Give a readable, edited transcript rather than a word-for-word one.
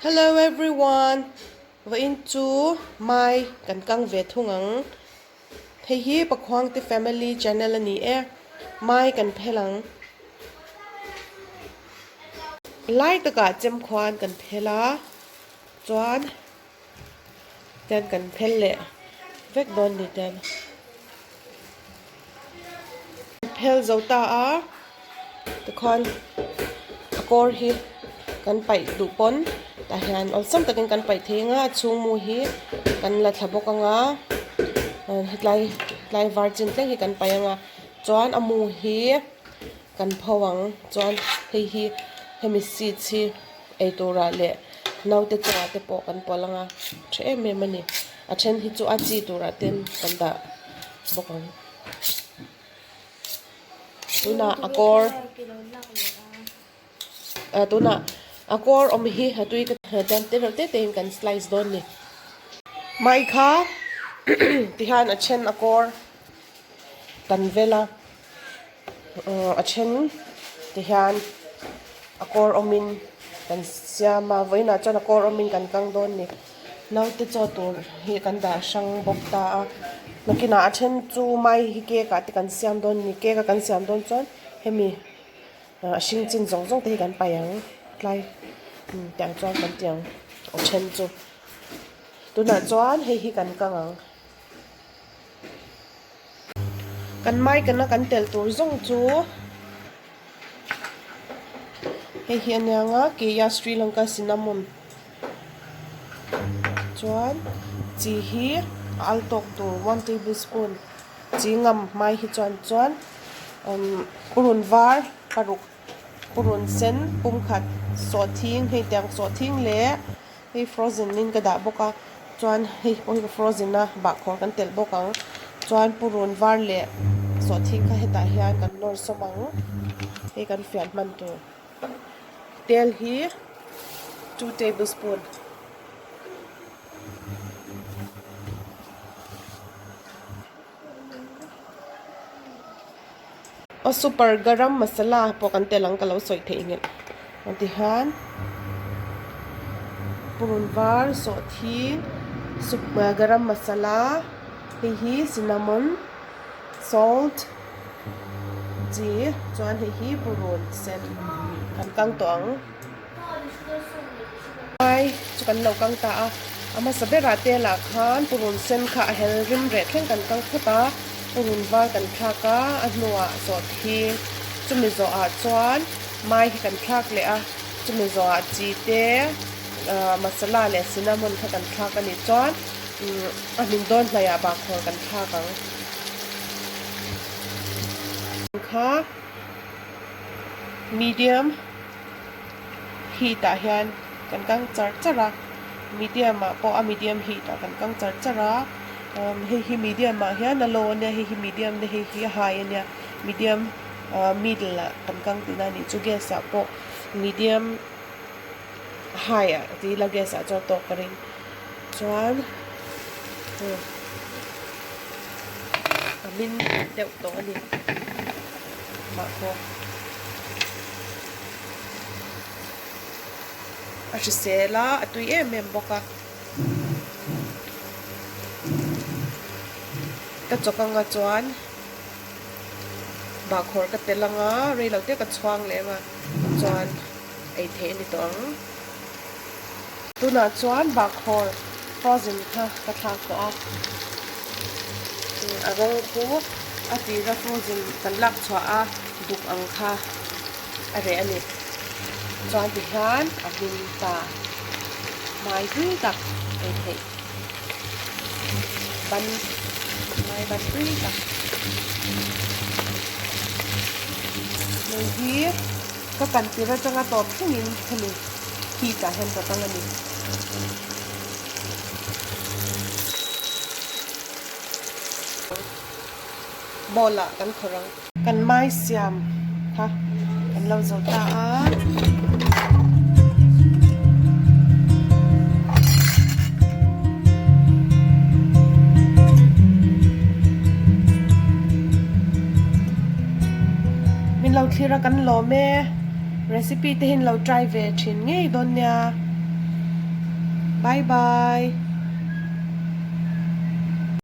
Hello everyone! Vawiin chu mai kan kang ve thung ang. Hei hi Pakhuangte Family channel a ni e. Mai kan phel ang. Lai takah chem khuan kan phel a, chuan tian kan phel leh vek dawn ni tian. Phel zo ta a tikhuan a kawr hi kan paih duh pawn tah hian awlsam takin kan paih thei ang a a chhung mu hi kan la thla bawk ang a hetlai tlai var chin thleng hi kan paih ang a chuan a mu hi kan pho ang chuan hei hi hemi seeds hi ei turah leh naute chungah te pawh kan pawlh ang a tha em em a ni a then hi chu a chi turah ten kan dah bawk ang tunah a kawr ah tunah a kawr awm hi a tui ka tan te reuh te te in kan slice dawn a ni mai kha tihian a then a kawr kan vel a. A then ti hian a kawr awmin kan siam a vawiinah chuan a kawr awmin kan kang dawn a ni naute chaw tur hi kan dah hrang bawk ta a nakinah a then chu mai hi cake ah te kan siam dawn a ni cake a kan siam dawn chuan hemi a hring chin zawng zawng te hi kan paih ang tlai tiang chuan kan ti ang a then chu tunah chuan hei hi kan kang ang. Kan mai kana kan telh tur zawng chu hei hi a niang a keia Sri Lanka cinnamon chuan chi hi a al tawk tur one tablespoon chi ngam hmai hi chuan chuan umm purun var paruk purun sen pumkhat sawhthing hei tiang sawhthing leh Hei frozen in ka dah bawk a chuan hei pawh hi ka frozen a bahkhawr kan telh bawk ang chuan purun var leh sawhthing kha hetah hian kan nawr sawm ang hei kan fian hman tur tel hi two tablespoon. Aw super garam masala pawh kan tel ang ka lo sawi theih nghelh ang ti hian purun var sawhthing garam masala hei hi cinnamon salt chi chuan hei hi purun sen kan kang tawh ang ai chu kan lo kang ta a a hmasa berah tel ah khan purun sen kha a hel rim reh thleng kan kang phawt a purun var kan thlak a a hnuah sawhthing chumi zawh ah chuan mai hi kan thlak leh a chumi zawh ah chi te ah masala leh cinnamon kha kan thlak a nih chuan umm a hmin dawn hnaih ah bahkhawr kan thlak ang kha medium. Heat ah hian kan kang char char a medium ah pawh a medium heat ah kan kang char char a umm hei hi medium ah hian a low ania hei hi medium ania hei hi a high ania medium ah middle ah kan kang tihna a nih chu gas ah pawh medium high ah ti ila gas ah chuan tawk ka ring chuan a min deuh tawh a ni mahkaw. A hrisel a a tui em em bawk a ka chawk anga chuan bahkhawr ka tel anga rei lo te ka chhuang leh anga chuan ei theih a ni tawh ang tunah chuan bahkhawr frozen kha ka thlak tawh a a rawng khu a tira frozen kan lak chhuah a duk ang kha. a reh a ni. Chuan tihian a hlim ta hmai tui tak ei theih ban hmai ban tui tak hei hi ka kan tir atanga tawp thlengin hemi heat ah hian ka kang a ni. Bowl ah kan khawrh ang. Kan mai siam kha kan lo zo ta a. Min lo thlir a kan lawm e. Recipe te hi in lo try ve thin ngei dawn nia. Bye bye.